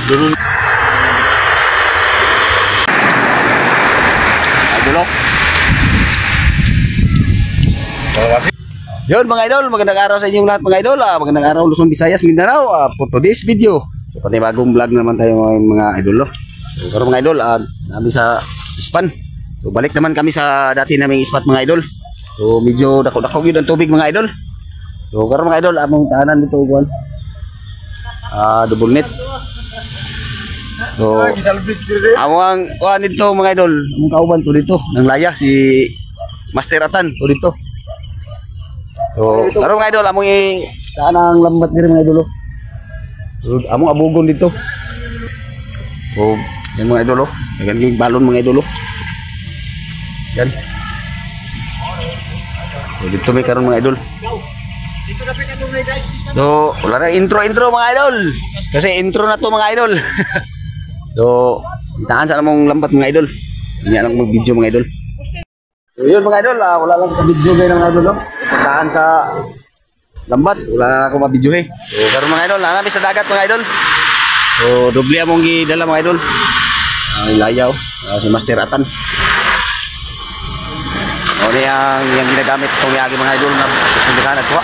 Idol, oh. Yun mga idol, magandang araw sa inyong lahat mga idol. Magandang araw Luzon, Visayas, Mindanao. For today's video, so panibagong vlog naman tayo ngayon mga idol. Oh. So, karon mga idol, namin sa Ispan. So balik naman kami sa dati naming ispat mga idol. So medyo dako-dako gyud ang tubig mga idol. So karon mga idol, among tahanan dito kuan. Double net. So amo ang kuan dito mga idol, among kauban to dito nang laya si Master Atan to dito. So karon mga idol, among i taan ang lambat diri mga idol. Oh. So among abugon dito. So yan mga idol, oh. Yan yung balon mga idol, oh. Yan. So dito may karon mga idol. So wala na intro mga idol. Kasi intro na to mga idol. So taan sa namong lambat mga idol. Hindi lang mag-video mga idol. So yun mga idol, wala lang ka-video ngayon mga idol, oh. Puntahan sa lambat, wala na ako ma-video eh. So karon mga idol, namin sa dagat mga idol. So doble among gidala mga idol. Layaw, si Master Atan. O niya ang ginagamit itong yagi mga idol na puntahan at kuha.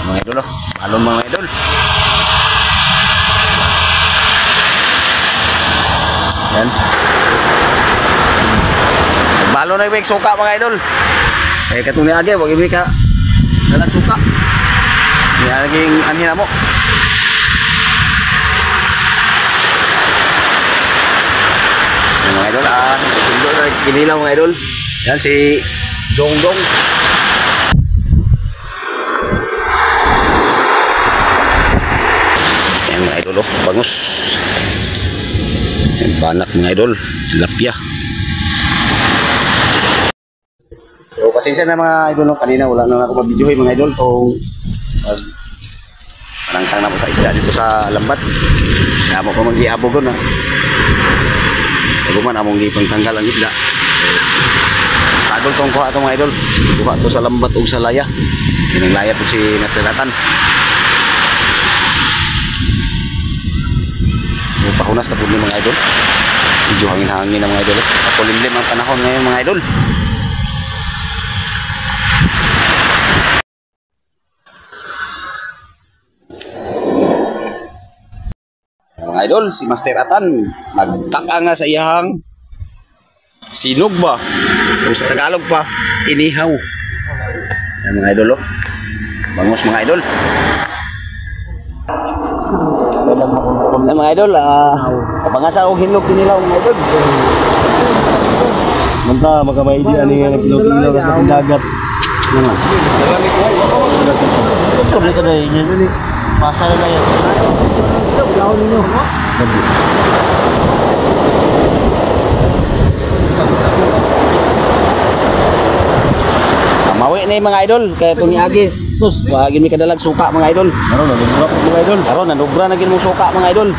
Mga idol, oh. Balon mga idol. Yan. Balon na yung suka mga idol. Eh katong niagi, wag imi ka dalag suka. Niya naging anhin na mo. Yan, mga idol, kinilaw mga idol. Yan si Dongdong. Yan mga idol, oh, bangus. Yan banak mga idol, tilapia. So pasensya na mga idol, no? Kanina wala na ako ma-video eh, mga idol. So panangtang na po sa isda dito sa lambat. Kaya mo pa mag-iabog na. Bago man among gipangtanggal ang isda. Tagol tong kuha itong mga idol. Kuha to sa lambat o sa laya. Yan ang laya po si Master Atan. So, pahunas na po ni mga idol. Medyo hangin-hangin na mga idol. Pakulimlim ang panahon ngayon mga idol. Mga idol, si Master Atan nagtaka nga sa iyahang sinog ba? O sa Tagalog pa, inihaw. Yan mga idol, oh. Bangus mga idol. Yan mga idol, pangasa og hinog kinilaw mga idol. Manta makamay di ani nga nagkilaw-kilaw sa dagat. Ano? Ito dito na yun. Pasa na yan. Mawi na yung mga idol, kaya itong niagis. Sus, wagin may kadalag suka mga idol. Karon nanubra po mga idol. Karon nanubra na gin mo suka mga idol.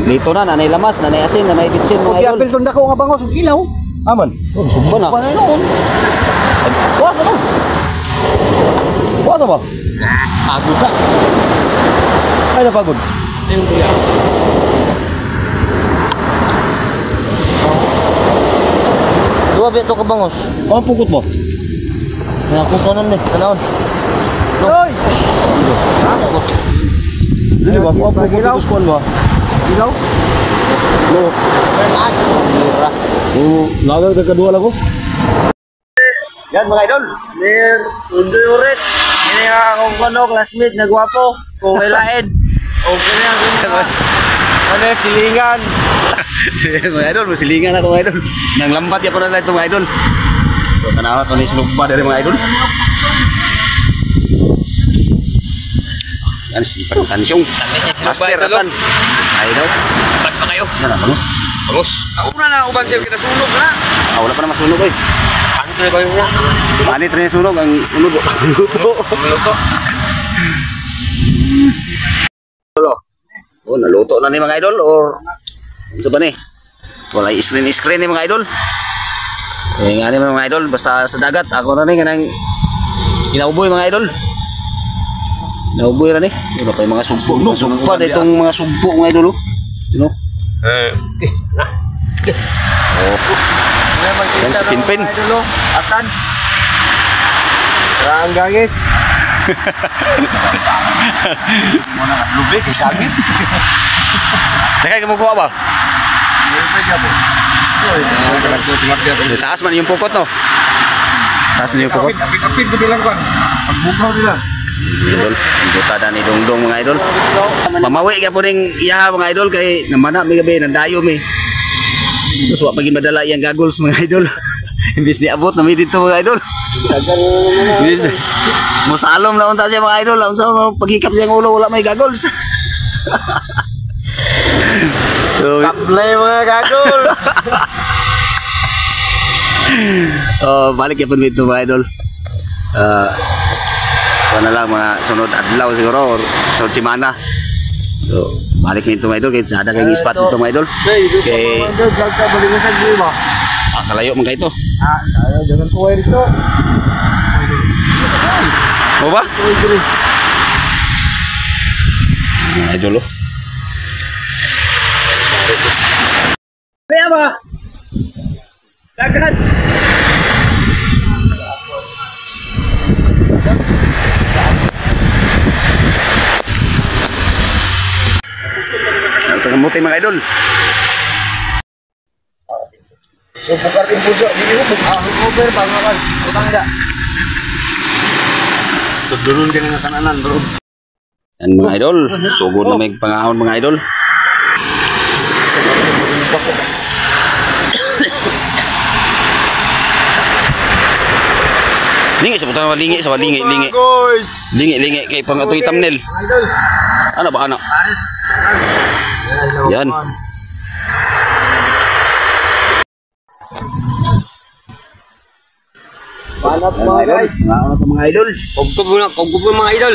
Dito na, nanay lamas, nanay asin, nanay bitsin mga idol. Apil tong dako nga bangos ug ilaw. Aman. Oh, sugba na. Panay noon. Kuwasa ba? Kuwasa ba? Pagod ka. Ay napagod. Ayun kuya. Dua beto ka bangos. Ang pukot mo. Nakuha nun eh, tanawon. Oy! Dili ba? Ang pukot dito sa kuwan ba? Ilaw? No. Oh, lagang ka kadua lang ko. Yan mga idol. Ner, undoy urit. Ini nga akong ano, classmate na gwapo. Kung ilain. O kanya akong Ano silingan? Mga idol, silingan ako mga idol. Nang lambat ya po na ito mga idol. So, tanawa ito ni sinugba diri mga idol. Yan si Pantansyong. Master Atan. Ay daw. Pas pa kayo. Yan ang bangus. Bangus. Ako na uban sir kita sunog na. Ah, wala pa na masunog eh. Ano to ba yung na? Panit rin yung sunog ang unog. Luto. Luto. Oh, naluto na ni mga idol or ano ba ni? Wala screen ni mga idol. Eh nga ni mga idol, basta sa dagat ako na ni kanang kinauboy mga idol. Nauboy ra ni. Wala pa yung mga sugpo. Mga sugpa itong mga sugpo mga idol. No? Eh. Oh. Yan si Pinpin. Atan. Ang gangis. Lubik, gangis. Teka, kumukuha ba? Taas man yung pukot, no? Taas na yung pukot. Apit-apit ko bilang kan. Pagbukaw nila. Idol, buta na ni Dongdong mga idol. Mamawi ka po rin iyaha mga idol kay namana may gabi, nandayo may. Tapos wa pagin madala iyang goggles mga idol. Imbis ni abot na may dito mga idol. Imbis, musalom na unta siya mga idol. Unsa paghikap siyang ulo wala may goggles. So, Sablay mga goggles. Oh, balik ya pun dito mga idol. Wala lang mga sunod adlaw siguro or sunod semana. So, balik nito mga idol kay sada kay spot dito mga idol. Kay vlog sa Balingasag di ba? Ah, kalayo man kay ito. Ah, tayo jangan kuway dito. O ba? Mga idol oh. Kaya ba? Dagan. Ang kamuti mga idol. So bukar din puso, di ko over pa nga kan. Utang da. Tudulon ka nga kananan, bro. Yan mga idol, sugod na may pangahon mga idol. Lingi sa putan, lingi sa lingi, lingi. Guys. Lingi, lingi kay pang atoy thumbnail. Ano ba ano? Yan. Banat mga guys. Mga to mga idol. Kugtog mo na, kugtog mo mga idol.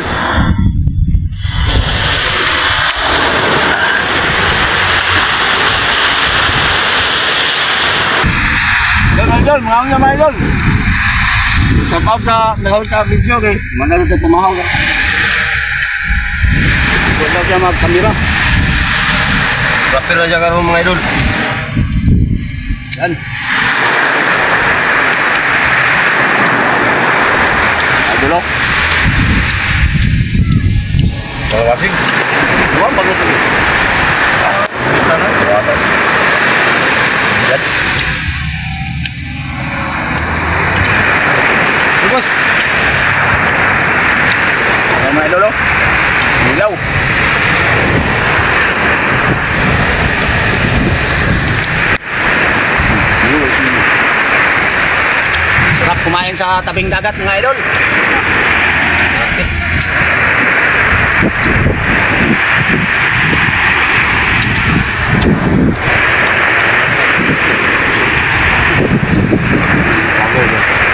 Idol, idol, mga mga mga idol. Shout out sa nagawin sa video kay manalo sa tumahaw. Wala siya magkamera. Rapir na dyan karon mga idol. Yan. Idol oh. Palawasig. Buwan bago to. Sana. Yan. Boss. Ayan mga idol oh. Nilaw. Sarap kumain sa tabing dagat mga idol.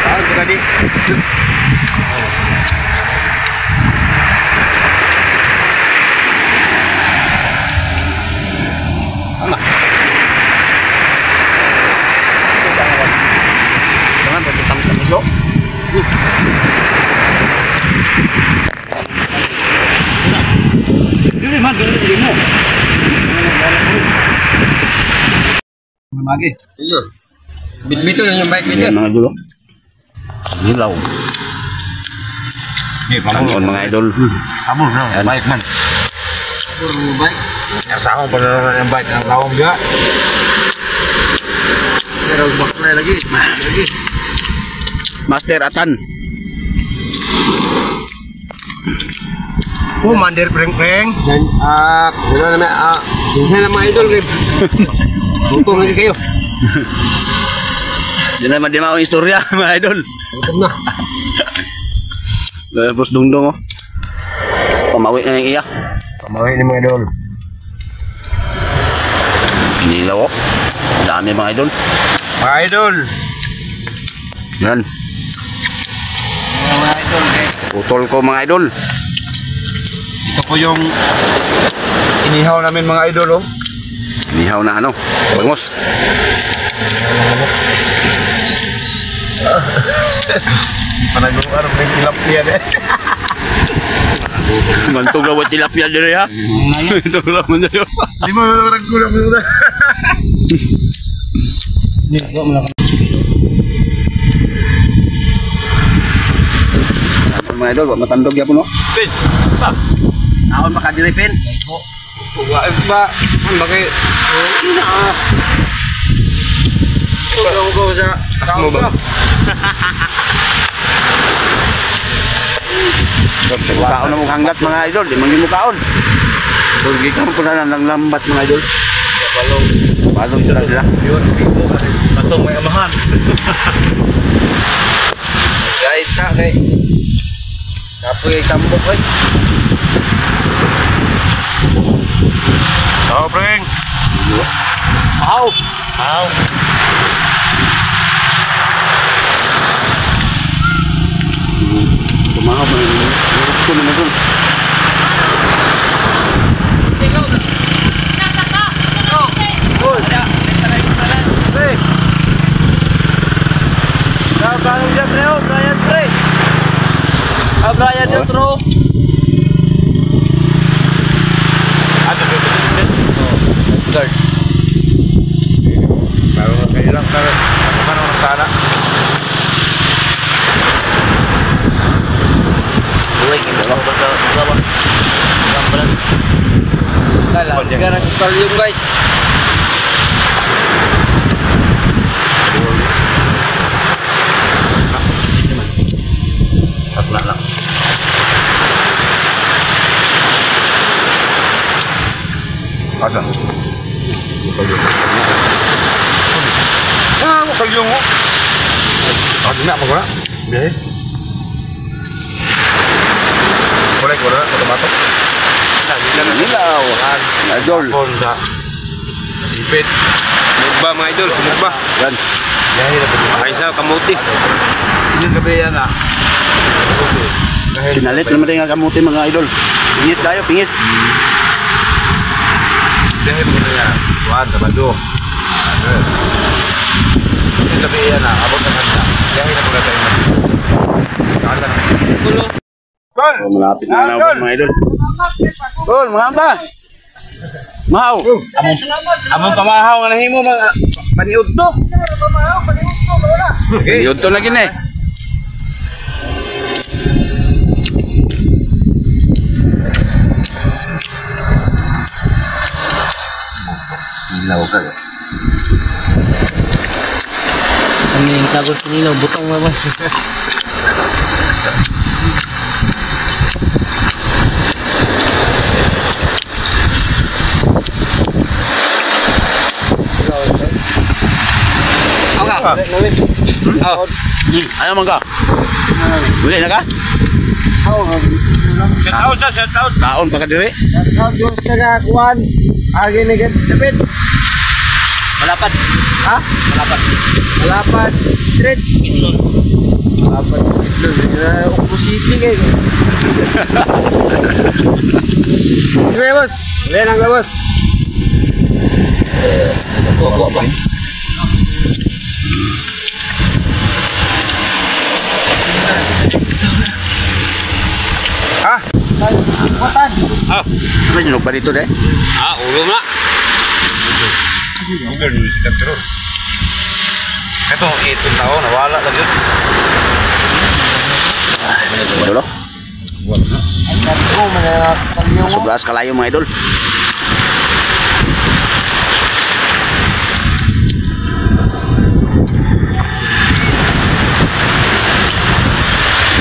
Saan ka di? Ama. Jangan berhitam-hitam itu. Dili man, dili dili mo. Magi. Iyo. Bitbito lang yung bike bito. Yan mga idol. oh. Nilaw. Eh, Kanon mga idol. Amo na, bike man. Bike. Sa akong pala yung bike ang kawong ga. Pero bakla lagi. Lagi. Master Atan. Oh, mandir preng-preng. San wala na sinsya na mga idol kay. Gutom lagi kayo. Di naman di maong istorya mga idol. Gutom na. Tapos dungdong oh. Pamawi na yung iya. Pamawi ni mga idol. Inilaw oh. Dami mga idol. Mga idol. Yan. Mga idol kay. Putol ko mga idol. Ito po yung inihaw namin mga idol oh. Inihaw na ano. Bangos. Panaguan ng tilapia eh. Mantog ra tilapia dire ha. Mantog ra man dayo. Di mo nagkulang muna. Mga idol, wa matandog gyapon no. Pin. Naon ba ka dire pin? Wa ba? Ang bagay. Sobrang ko sa Mo ba? Kaon na mong hanggat mga idol, di man gyud mo kaon. Durgi ka mo na lang lambat mga idol. Balong sila sila. Yun, pipo. Katong may amahan. Gait ta kay. Kapoy tambok oy. Tao, preng. Aw. Aw. Kumahaw man. Ko naman dun. Pre. Ah, Brian dyan, pre. Oh, Brian, pre. Ah, Brian yung throw. Ato, pwede. Guard. Pero kayo lang, pero ako ka naman sana. Kala, ganang kalyong guys. Tatla lang. Asa? Ah, kalyong mo. Ah, di na maguna. Biyahe. Wala ko na tomato. Nilaw. Idol. Honda. Sipit. Sumugba mga idol, sumugba. Yan. Biyahe na po. Ay sa kamuti. Yung gabi yan ah. Sinalit naman din ang kamuti mga idol. Pingis tayo, pingis. Biyahe mo na yan. Tuwan, Sabado. Ano? Yung gabi yan ah, abot ng handa. Biyahe na po na tayo. Kalan. Gol! Oh, malapit na na mga idol. Gol, mga ba? Mahaw. Among pamahaw nga nahimo mga paniud to. Okay. Yun to na gini. Ilaw ka. Ang yung tagos nila, butong ba ba? Ano man ka? Uli na ka? Shout out, shout out. Kaon pa ka dire? Shout out yung taga-kuan. Agi ni David. Malapad. Ha? Malapad. Malapad Street. Malapad Street. Okpo City kay. Sige, boss. Wala nang boss. Ha? Ah, Ano yung ba dito de? ah, ulo na. Ulo na sikat pero. Ito, itong tao, nawala lang yun. Idol oh. Ko man kalyong. Sobras kalayo mga idol.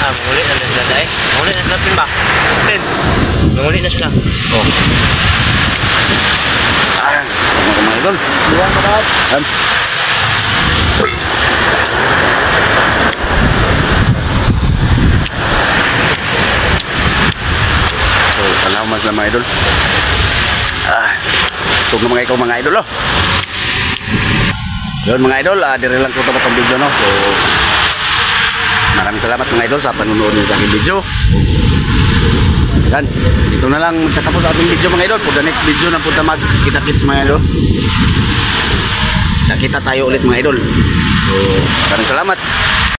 Ah, manguli na sila dai. Manguli na sila pin ba? Pin. Manguli na sila. Oh. Ah, mga mga idol. Yan. So, tanaw mas na mga idol. Ah, sug na mga ikaw mga idol oh. Yun mga idol, dire lang ko tapos ang video no. So, maraming salamat mga idol sa panonood niyo sa aking video. Yan. Ito na lang tatapos ating video mga idol. For the next video na punta magkita-kits mga idol. Nakita tayo ulit mga idol. So, maraming salamat.